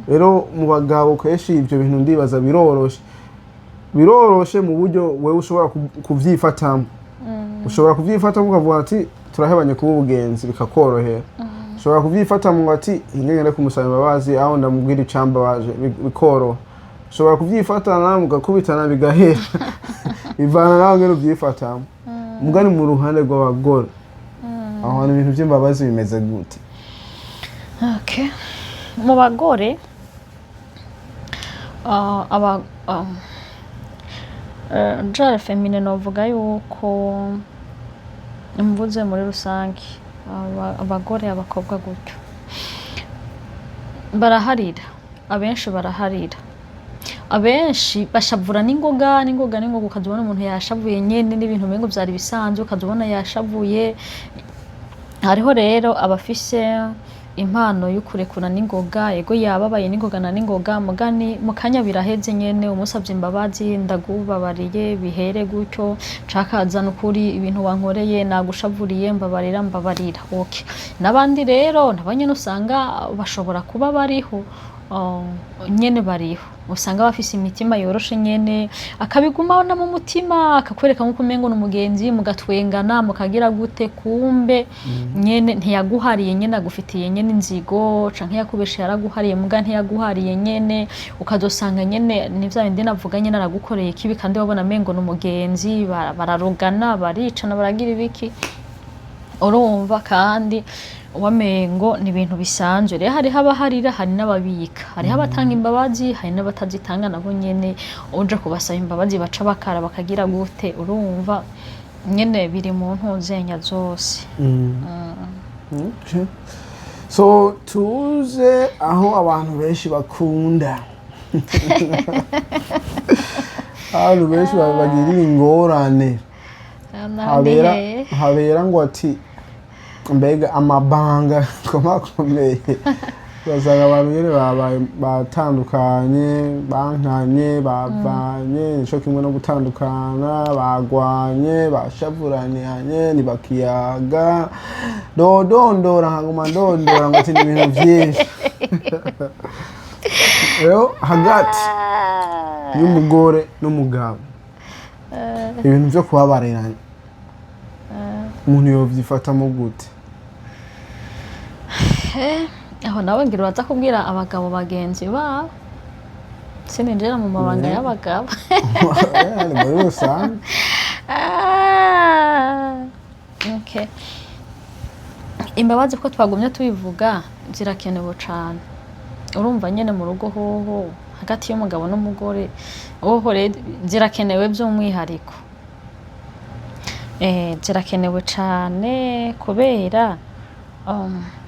Rero mu bagabo kenshi ibyo bintu ndibaza biroroshe, biroroshe mu buryo wewe ushobora kuvyifatamo. Ushobora kuvyifatamo ukavuga ati turahebanye kuba ubugenzi, bikakorohera. Ushobora kuvyifatamo ngo ati hinge ngende kumusaba imbabazi, aho ndamubwira icambabaje, bikoroha. Ushobora kuvyifatana mugakubitana bigahera, bivana nawe ngene uvyifatamo. Mugani mu ruhande rw'abagore, aho hantu ibintu vy'imbabazi bimeze gute? Okay. Mu bagore aba genre féminin, novuga yuko mvuze muri rusange abagore, abakobwa gutyo baraharira, abenshi baraharira, abenshi bashavura n'ingoga n'ingoga n'ingoga. Ukaza ubona umuntu yashavuye nyene n'ibintu umengo vyari bisanzwe, ukaza ubona yashavuye. Hariho rero abafise impano yo kurekura n'ingoga, ego yababaye n'ingoga na n'ingoga, mugani mu kanya biraheze nyene, umusavye imbabazi, ndagubabariye, bihere gutyo, cakazana ukuri, ibintu wankoreye nagushavuriye, mbabarira, mbabarira, okay. N'abandi rero nabo nyene usanga bashobora kuba bariho, nyene bariho usanga bafise imitima yoroshe nyene, akabigumana mu mutima, akakwereka nkuko umengo ni umugenzi, mugatwengana, mukagira gute, kumbe nyene ntiyaguhariye, nyene agufitiye nyene inzigo, canke yakubeshe yaraguhariye, muga ntiyaguhariye nyene. Ukazosanga nyene ni vya bindi navuga nyene, aragukoreye ikibi kandi wabona mengo ni umugenzi, bararogana, baricana, baragira ibiki, urumva, kandi wamengo ni ibintu bisanzwe. Rero hariho abaharira, hari n'ababika, hariho abatanga imbabazi, hari n'abatazitanga nabo nyene. Uja kubasaba imbabazi baca bakara, bakagira gute, urumva nyene biri mu ntuzenya zose. Okay. So tuze aho abantu benshi bakunda, abantu benshi bagirira ingorane, habera habera ngo ati mbega amabanga komakomeye, ugasanga abantu nyene babaye batandukanye, bankanye, bavanye, nico kimwe no gutandukana, bagwanye, bashavuraniranye, ntibakiyaga. Dodondora nkaguma ndondora ngo ati ni ibintu vyinshi. Rero hagati y'umugore n'umugabo, ibintu vyo kubabarirana, umuntu yovyifatamo gute? Aho nawe ngira uraza kubwira abagabo bagenzi babo, sininjira mu mabanga y'abagabo. Ni muri rusange. Ah, okay. Imbabazi ko twagumye tubivuga zirakenewe cane. Urumva nyene mu rugo hoho, hagati y'umugabo n'umugore hoho rero zirakenewe by'umwihariko. Zirakenewe cane kubera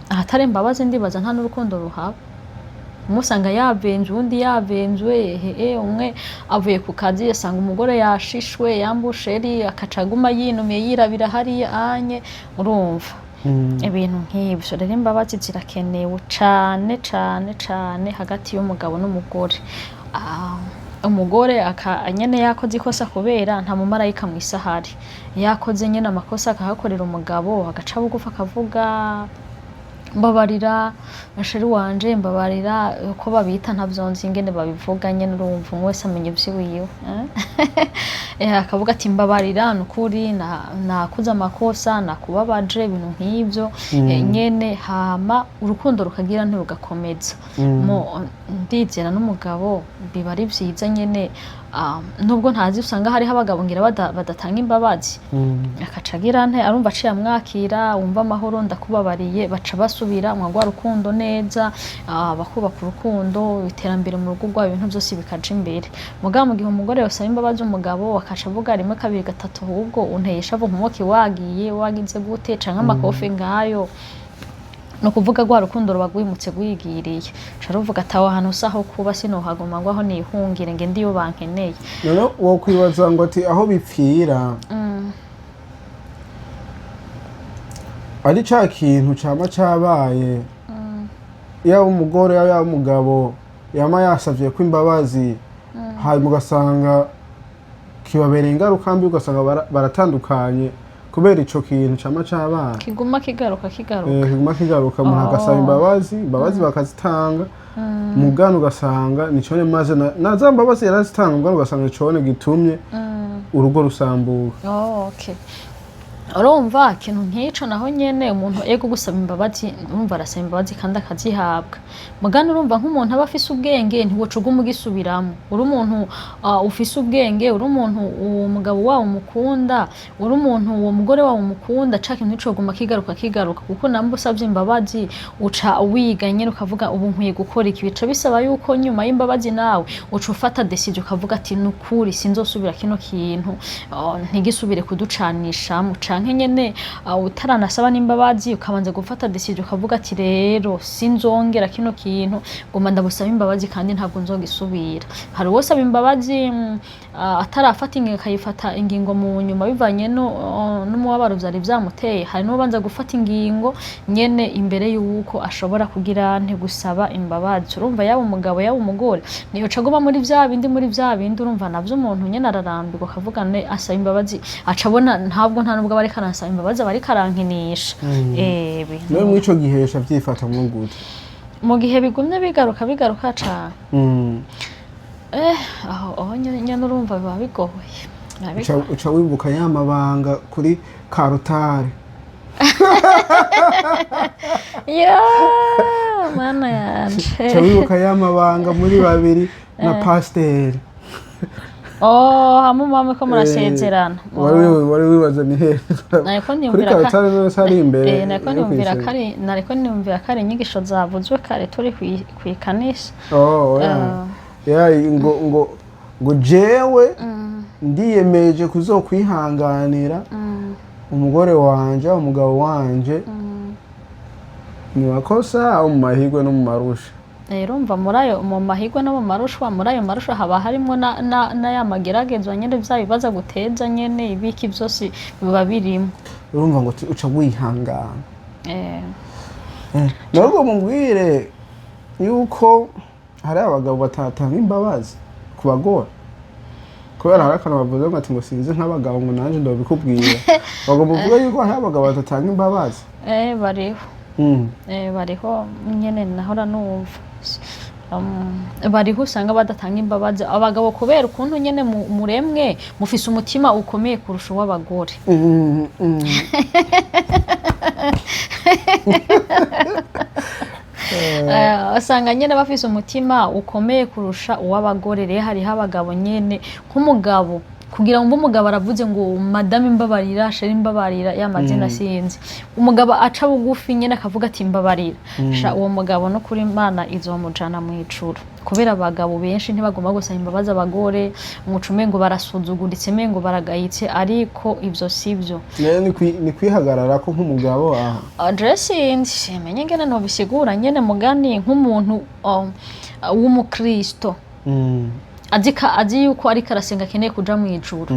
ahatari imbabazi ndibaza nta n'urukundo ruhaba. Umwe usanga yavenje, uwundi yavenzwe, ehe, umwe avuye ku kazi asanga umugore yashishwe yambusheri, akaca aguma yinumiye yirabira hariya anye, urumva, ibintu nk'ibyo. Rero imbabazi zirakenewe cane cane cane hagati y'umugabo n'umugore. Umugore nyene yakoze ikosa, kubera nta mumarayika mw'isi ahari, yakoze nyene amakosa akahakorera umugabo, agaca bugufi akavuga. Mbabarira chéri wanje, mbabarira, uko babita ntavyo nzi ingene babivuga nyene, urumva umwe wese amenya ivy'iwiwe, eh? Akavuga ati mbabarira nukuri nakoze amakosa, nakubabaje, ibintu nk'ivyo. Nyene hama urukundo rukagira ntirugakomeza. Mu ndizera n'umugabo biba ari vyiza nyene, nubwo ntazi, usanga hariho abagabo ngira badatanga imbabazi, akaca agira nte, arumva aciye amwakira, wumva amahoro, ndakubabariye, baca basubira mwa rwa rukundo neza, bakubaka urukundo, iterambere mu rugo rwabo, ibintu byose bikaja imbere. Mugabo mu gihe umugore yosaba imbabazi umugabo, akaca avuga rimwe, kabiri, gatatu, ahubwo unteye ishavu, nkumoki wagiye wagize gute, canke amakofe ngayo, ni ukuvuga rwa rukundo ruba rwimutse rwigiriye, uca ruvuga ati aho hantu si aho kuba, sinohaguma ngo aho nihungire nge ndiyo bankeneye. None wokwibaza ngo ati aho bipfira ari ca kintu cama cabaye, yaba umugore yaba umugabo yama yasavye ko imbabazi, hanyuma ugasanga kibabereye ingaruka mbi, ugasanga baratandukanye kubera ico kintu cama cabaye. Kiguma kigaruka kigaruka. Kiguma kigaruka, umuntu agasaba imbabazi, imbabazi bakazitanga, mugano ugasanga nicone maze na za mbabazi yarazitanga, mugano ugasanga nicone gitumye urugo rusambuka. Oh, okay. Urumva ikintu nk'ico naho nyene umuntu ego gusaba imbabazi, urumva arasaba imbabazi kandi akazihabwa. Mugano urumva nk'umuntu aba afise ubwenge, ntiwoca uguma ugisubiramo. Uri umuntu ufise ubwenge, uri umuntu uwo mugabo wawe umukunda, uri umuntu uwo mugore wawe umukunda, ca kintu nicoguma kigaruka kigaruka, kuko namba usavye imbabazi uca wiga nyene ukavuga ubu nkwiye gukora iki. Bica bisaba yuko nyuma y'imbabazi nawe uca ufata decision, ukavuga ati nukuri sinzosubira kino kintu, ntigisubire kuducanishamo, canke nyene utaranasaba n'imbabazi ukabanza gufata decision, ukavuga ati rero sinzongera kino kintu, ngoma ndabusaba imbabazi kandi ntabwo nzogisubira. Hari uwosaba imbabazi atarafata ingingo, akayifata ingingo mu nyuma bivanye n'umubabaro vyari vyamuteye. Hari n'ubanza gufata ingingo nyene imbere y'uko ashobora kugira ntigusaba imbabazi. Urumva yaba umugabo yaba umugore niyoca aguma muri vya bindi, muri vya bindi, urumva navyo umuntu nyene ararambirwa, akavuga ne asaba imbabazi aca abona ntabwo nta nubwo aba ariko aransaba imbabazi, aba ariko arankinisha. None muri ico gihe yoca avyifatamwo gute? Mu gihe bigumye bigaruka bigaruka cane, aho nyene urumva biba bigoye. Biba bigoye. Uca wibuka ya mabanga kuri karutare. Ya mana yanje! Uca wibuka ya mabanga muri babiri na pasiteri. Oh, hamwe mama ko murasezerana. Wari wibaza ni hehe? Nariko Kuri niyumvira ka karutare none ari imbere nariko yo niyumvira kw'isengero. kari, nariko niyumvira kari inyigisho zavuzwe kare turi kw'ikanisa. Oh, oya. Ya, ngo jewe ndiyemeje kuzokwihanganira umugore wanje, umugabo wanje, mu makosa aho, mu mahirwe no mu marusha. Urumva muri ayo, mu mahirwe no mu marushwa, muri ayo marushwa haba harimo na ya mageragezwa nyene, vya bibazo guteza nyene, ibiki byose biba birimo. Urumva ngo uca wihangana. Nubwo mubwire yuko hari abagabo batatanga imbabazi ku bagore, kubera hari akantu bavuze ngo ati ngo sinzi nk'abagabo, ngo nanjye ndabikubwira, bagomba kuvuga yuko hari abagabo badatanga imbabazi. Bariho. Bariho nyene, nahora numva bariho usanga badatanga imbabazi abagabo, kubera ukuntu nyene muremwe mufise umutima ukomeye kurusha uw'abagore. Usanga nyene bafise umutima ukomeye kurusha uw'abagore. Rero hariho abagabo nyene, nk'umugabo kugira ngo umugabo aravuze ngo madame imbabarira, chéri imbabarira, ya mazina sinzi, umugabo aca bugufi nyene akavuga ati mbabarira, sha uwo mugabo no kuri Imana izomujana mu ijuru, kubera abagabo benshi ntibagomba gusaba imbabazi abagore, umuco umengo barasuzuguritse, mengo baragayitse, ariko ivyo sivyo. Rero ni kwihagarara ko nk'umugabo aho. Je sinzi menye ingene nobisigura nyene, mugani nk'umuntu w'umukristo azi yuko ariko arasenga akeneye kuja mu ijuru,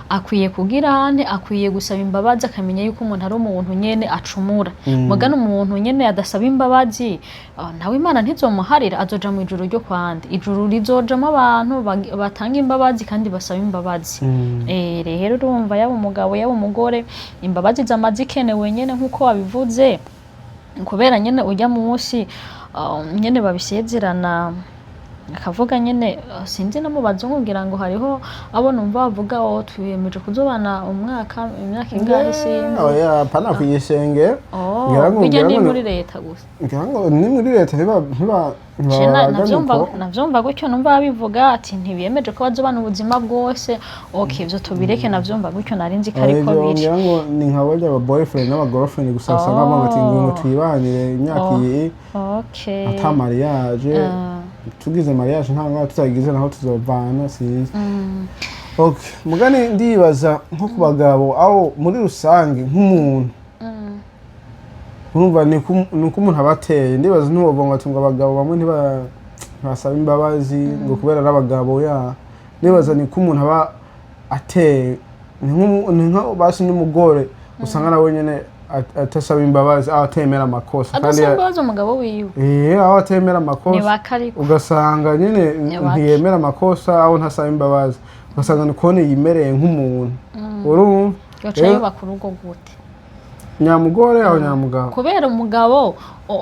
akwiye kugira ane, akwiye gusaba imbabazi, akamenya yuko umuntu ari umuntu nyene acumura. Mugani umuntu nyene adasaba imbabazi, nawe Imana ntizomuharira, azoja mu ijuru ryo kwande? Ijuru rizojamwo abantu batanga imbabazi kandi basaba imbabazi. Rero urumva yaba umugabo yaba umugore, imbabazi zama zikenewe nyene nk'uko wabivuze. Kubera nyene ujya munsi nyene babisezerana, akavuga nyene, sinzi no mu bazungu ngira ngo hariho abo numva bavuga: "Oh, twiyemeje kuzobana umwaka, imyaka ingahe," sinzi. Oya, pana kuyisenge. Oh, Ngira ngo bijya ngira ni ngo muri leta gusa. Ngira ngo ni muri leta, ntiba Je ntibabaga. Navyumva Uko navyumva gutyo, numva babivuga ati ntibiyemeje ko bazobana ubuzima bwose. Okay, ivyo tubireke, navyumva gutyo, nari nzi ko ariko Ivyo biri. ngira ngo ni nka barya aba boyfriend n'aba girlfriend gusa, usanga bavuga ati ngo twibanire imyaka iyi ata mariage. Tugize mariage nta ngaho, tutagize naho tuzovana, sinzi. Okay, mugani ndibaza nko ku bagabo aho muri rusange nk'umuntu, urumva ni uko umuntu aba ateye. Ndibaza ntiwovuga ngo ati ngo abagabo bamwe ntibasaba imbabazi ngo kubera ari abagabo. Ya, ndibaza ni ko umuntu aba ateye. Ni nka basi n'umugore usanga nawe nyene atasaba imbabazi, aho atemera amakosa kandi Adasaba imbabazi umugabo wiwe? Eh, aho atemera amakosa. Ni bakariko. Ugasanga nyine Ni bake. ntiyemera amakosa, aho ntasaba imbabazi, ugasanga ni kubona yimereye nk'umuntu, urumva? Yoca Rero, yubaka urugo gute? Nyamugore aho nyamugabo. Kubera umugabo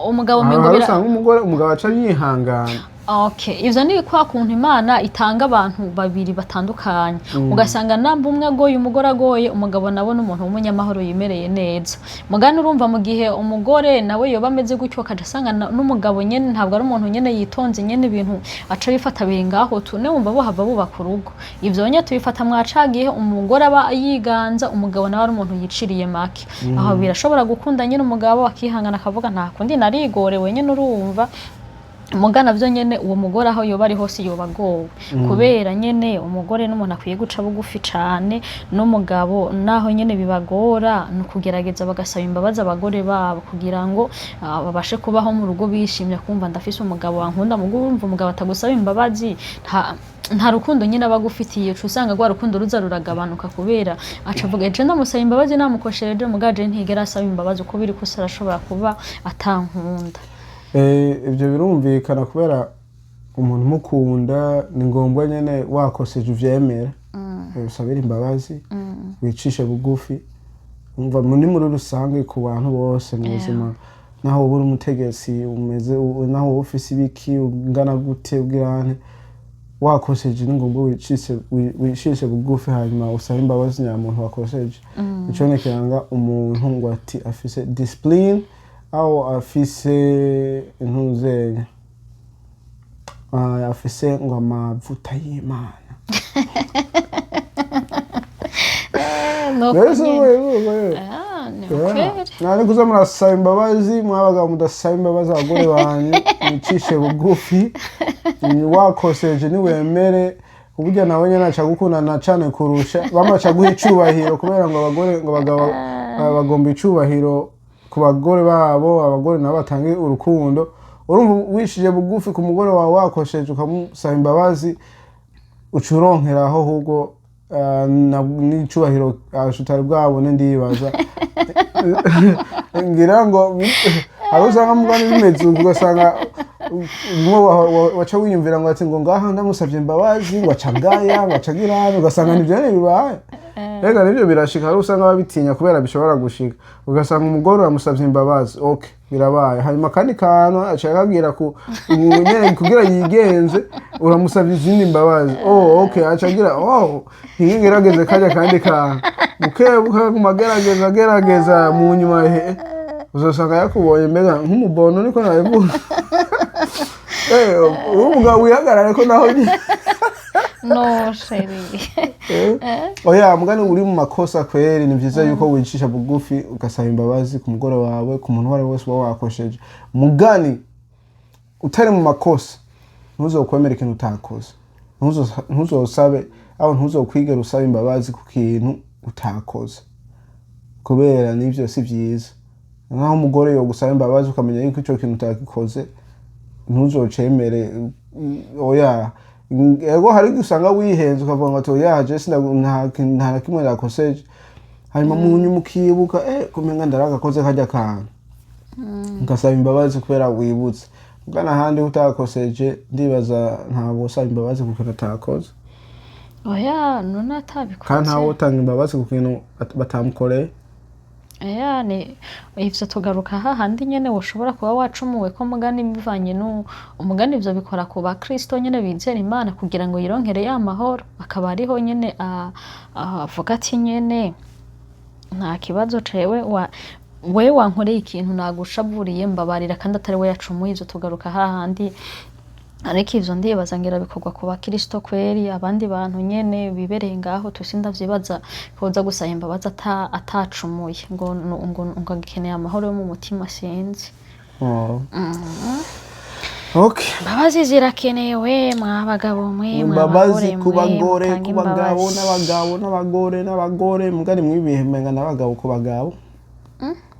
umugabo aho umengo hari bira usanga umugore, umugabo aca yihangana. Okay, ivyo ni kwa kuntu Imana itanga abantu babiri batandukanye, ugasanga namba umwe agoye umugore, agoye umugabo, nabo n'umuntu w'umunyamahoro yimereye neza. Mugani urumva mu gihe umugore nawe yoba ameze gutyo, akaja asanga n'umugabo nyene ntabwo ari umuntu nyene yitonze nyene, ibintu aca bifata biri ngaho tune, wumva bohava bubaka urugo. Ivyo nyene tubifata mwacagihe umugore aba yiganza, umugabo nawe ari umuntu yiciriye make. Aho birashobora gukunda nyene, umugabo akihangana akavuga nta kundi, narigorewe nyene. Urumva mugana byo nyene, uwo mugore aho yoba ari hose yoba agowe, kubera nyene umugore n'umuntu akwiye guca bugufi cane, n'umugabo naho nyene bibagora ni ukugerageza bagasaba imbabazi abagore babo kugira ngo babashe kubaho mu rugo bishimye, kumva ndafise umugabo wankunda. Mugo urumva umugabo atagusaba imbabazi, nta rukundo nyine aba agufitiye. Uca usanga rwa rukundo ruza ruragabanuka, kubera aca avuga: "Eje ndamusaba imbabazi namukoshereje, mugaje ntigera asaba imbabazi, uko biri kose arashobora kuba atankunda." Ibyo birumvikana, kubera umuntu umukunda ni ngombwa nyine wakoseje uvyemere, usabire imbabazi, wicishe bugufi. Umva, ni muri rusange ku bantu bose mu buzima, naho uba uri umutegetsi umeze naho uba ufise ibiki ungana gute, ubwirane wakoseje ni ngombwa wicishe bugufi, hanyuma usabe imbabazi nyamuntu wakoseje. Ico ni kiranga umuntu ngo ati afise discipline, aho afise intuzenya, afise ngo amavuta y'Imana. Nuko Mbese nyene. wewe Ah, ni ukweli. Nari kuza murasaba imbabazi, mwabagabo mudasaba imbabazi abagore banyu, mwicishe bugufi. Wakoseje niwemere, uburyo nawe nyene aca gukundana cane kurusha bamwe, aca guha icubahiro, kubera ngo abagore ngo abagabo bagomba icubahiro ku bagore babo, abagore nabo batange urukundo. Urumva, wishije bugufi ku mugore wawe wakosheje, ukamusaba imbabazi, uca uronkeraho ahubwo n'icubahiro utari bwabone. Ndibaza ngira ngo hari usanga mugani bimeze uko, ugasanga umwe waca wiyumvira ngo ati ngo ngaha ndamusabye imbabazi ngo aca ngaya, ngo aca girane, ugasanga nivyo nyene bibaye. Rega nivyo birashika, hari usanga babitinya kubera bishobora gushika, ugasanga umugore uramusabye imbabazi, okay, birabaye, hanyuma akandi kantu aca akabwira ku nyene kugira yigenze, uramusabye izindi mbabazi, oh okay, aca agira oh ntigerageze kajya kandi kantu buke buke, aguma agerageza agerageza, mu nyuma he uzosanga yakubonye mbega nk'umubono, niko nabivuga. Umugabo wihagarare ko naho nyine. No chéri. Oya, mugani uri mu makosa kweri, ni vyiza yuko wicisha bugufi ugasaba imbabazi ku mugore wawe, ku muntu uwo ari we wese uba wakosheje. Mugani utari mu makosa, ntuzokwemera ikintu utakoze. Ntuzosabe aho, ntuzokwigera usaba imbabazi ku kintu utakoze, kubera nivyo si vyiza. Nkaho umugore yogusaba imbabazi ukamenya yuko ico kintu utagikoze, ntuzocemere, oya. Ego, hari igihe usanga wihenze ukavuga ngo ati oya, je nta na kimwe nakoseje, hanyuma mu nyuma ukibuka kumenga ndaragakoze karya kantu, ugasaba imbabazi kubera wibutse. Mugana ahandi utakoseje, ndibaza ntabwo usaba imbabazi ku kintu utakoze. Oya, none atabikoze. Kandi ntawe utanga imbabazi ku kintu batamukoreye. Yani ivyo tugaruka hahandi nyene woshobora kuba wacumuwe ko mugani bivanye nu umugani. Ivyo bikora ku bakristo nyene bizera Imana kugira ngo yironkere ya mahoro, akaba ariho nyene avuga ati nyene nta kibazo, cewe wa we wankoreye ikintu nagushavuriye, mbabarira, kandi atari we yacumuye. Ivyo tugaruka hahandi, ariko ivyo ndibaza ngira bikorwa ku bakristo kweri. Abandi bantu nyene bibereye ngaho tusi, ndavyibaza koza gusaba imbabazi atacumuye ngo agikeneye amahoro yo mu mutima, sinzi. Oh. Okay. Imbabazi zirakenewe, mwa bagabo mwe, mwa Imbabazi bagore ku mwe, bagore, mutange ku bagabo, imbabazi. N'abagabo n'abagore n'abagore, mugari mw'ibi bihe menga n'abagabo ku bagabo.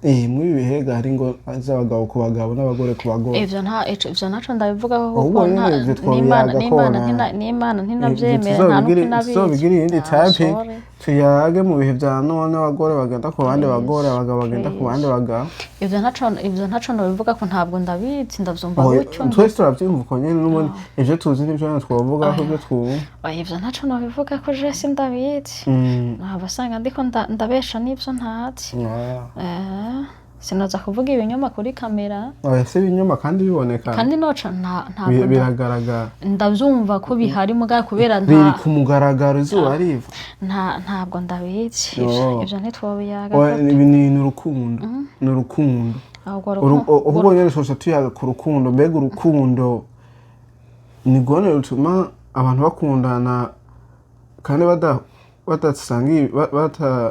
Mw'ibi bihe hari ngo z'abagabo ku bagabo n'abagore ku bagore. Ivyo ntaco ndabivugaho Ahubwo kuko nyene ivyo n'Imana twobiyaga n'Imana kona. n'Imana ntinavyemera, nta nuko inabizi. Tuzobigira iyindi Ah, topic. Sorry. Tuyage mu bihe vya none, abagore bagenda ku bandi bagore, abagabo bagenda ku bandi bagabo. Ivyo ntaco nobivuga ko ntabwo ndabizi, ndavyumva Oh, gutyo. twese turavyumva uko nyene n'ubundi. Ivyo tuzi nivyo nyene twovuga ko ivyo twumva. Oya, ivyo ntaco nobivuga ko je sindabizi. Naba asanga ndiko ndabesha n'ivyo ntazi. Ah. Sinoza kuvuga ibinyoma kuri kamera. Oya, si ibinyoma kandi biboneka. Kandi noca ntabwo Biragaragara. Ndavyumva ko bihari mugabo kubera Biri nta ku mugaragaro, izuba riva. Ntabwo ndabizi. Oh. Ivyo ntitwobiyaga. Oya, ibi ni urukundo, ni urukundo. Ahubwo Ahubwo nyene twose tuyaga ku rukundo. Mbega urukundo ni rwone rutuma abantu bakundana kandi badasangiye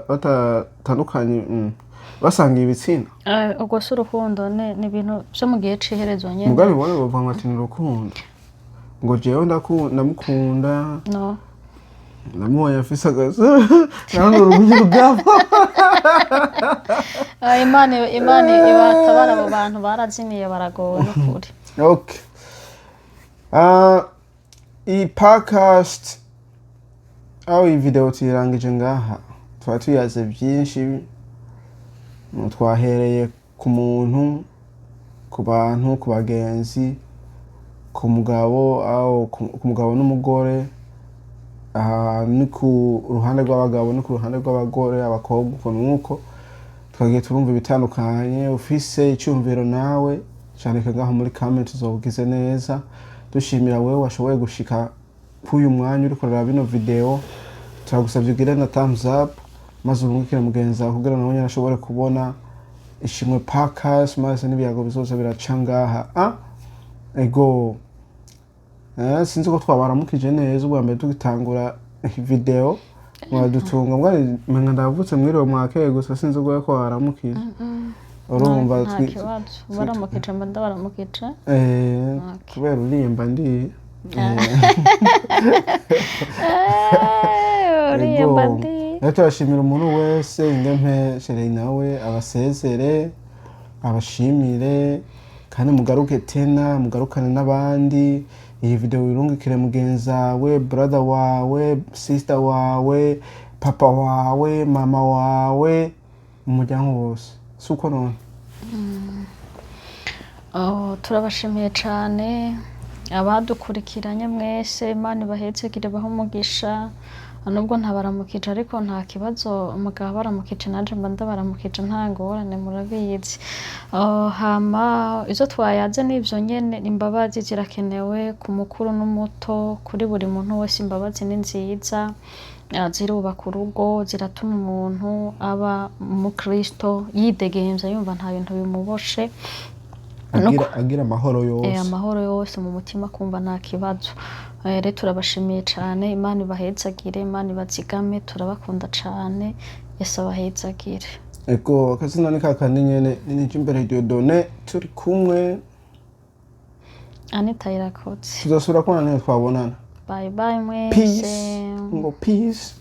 batatandukanye, basangiye ibitsina? Ubwo si urukundo, ni ibintu vyo mu gihe c'iherezo nyene. Mugabe bone bavuga ngo ati ni urukundo, ngo jewe ndamukunda. No. Namubonye afise agaso naho ni urugugi rugabo. Imana ibatabara, abo bantu barazimiye, baragowe n'ukuri. Okay. Iyi podcast aho iyi video tuyirangije ngaha. Tuba tuyaze byinshi. Twahereye ku muntu, ku bantu, ku bagenzi, ku mugabo, aho ku mugabo n'umugore. Aha ni ku ruhande rw'abagabo, ni ku ruhande rw'abagore, abakobwa, uko nuko twagiye turumva ibitandukanye. Ufise icyumviro nawe cyandika ngaho muri comment, uzobugize neza. Dushimira wewe washoboye gushika k'uyu mwanya uriko uraraba bino video. Turagusabye ugire na thumbs up, maze urungikire mugenzi wawe kugira nawe nyene ashobore kubona Ishimwe Podcast, maze n'ibiyago bizoza biraca ngaha. Ego. Sinzi ko twabaramukije neza ubwa mbere tugitangura video, mwadutunga mbwari menga ndavutse mwiriwe mwakeye, gusa sinzi ubwo ko waramukije, urumva. Nta kibazo, baramukije, mba ndabaramukije. Okay. Kubera uririmba ndi Uririmba Ego. ndi. Rero turashimira umuntu wese ingempe sherei nawe abasezere, abashimire, kandi mugaruke tena, mugarukane n'abandi. Iyi video wirungikire mugenzi wawe, brother wawe, sister wawe, papa wawe, mama wawe, umuryango wose, si uko none? Oh, turabashimiye cyane abadukurikiranye mwese. Imana ibahetsegire, bahe umugisha. Nubwo ntabaramukije, ariko nta kibazo, umugabo baramukije nanje mba ndabaramukije, nta ngorane, murabizi. Oh, hama izo twayaze n'ivyo nyene: imbabazi zirakenewe ku mukuru n'umuto, kuri buri muntu wese. Imbabazi ni nziza. Zirubaka urugo, ziratuma umuntu aba umukristo yidegemvya, yumva nta bintu bimuboshe. Agira amahoro yose. Amahoro yose mu mutima, kumva nta kibazo. Rero turabashimiye cyane. Imana ibahezagire, Imana ibazigame, turabakunda cyane. Yesu abahezagire. Ego, akazina ni kakandi nyene, ni Imbere Dieudonné, turi kumwe Anita Irakotse. Tuzosubira kubona niyo twabonana. Bye bye mwese. Peace, ngo peace.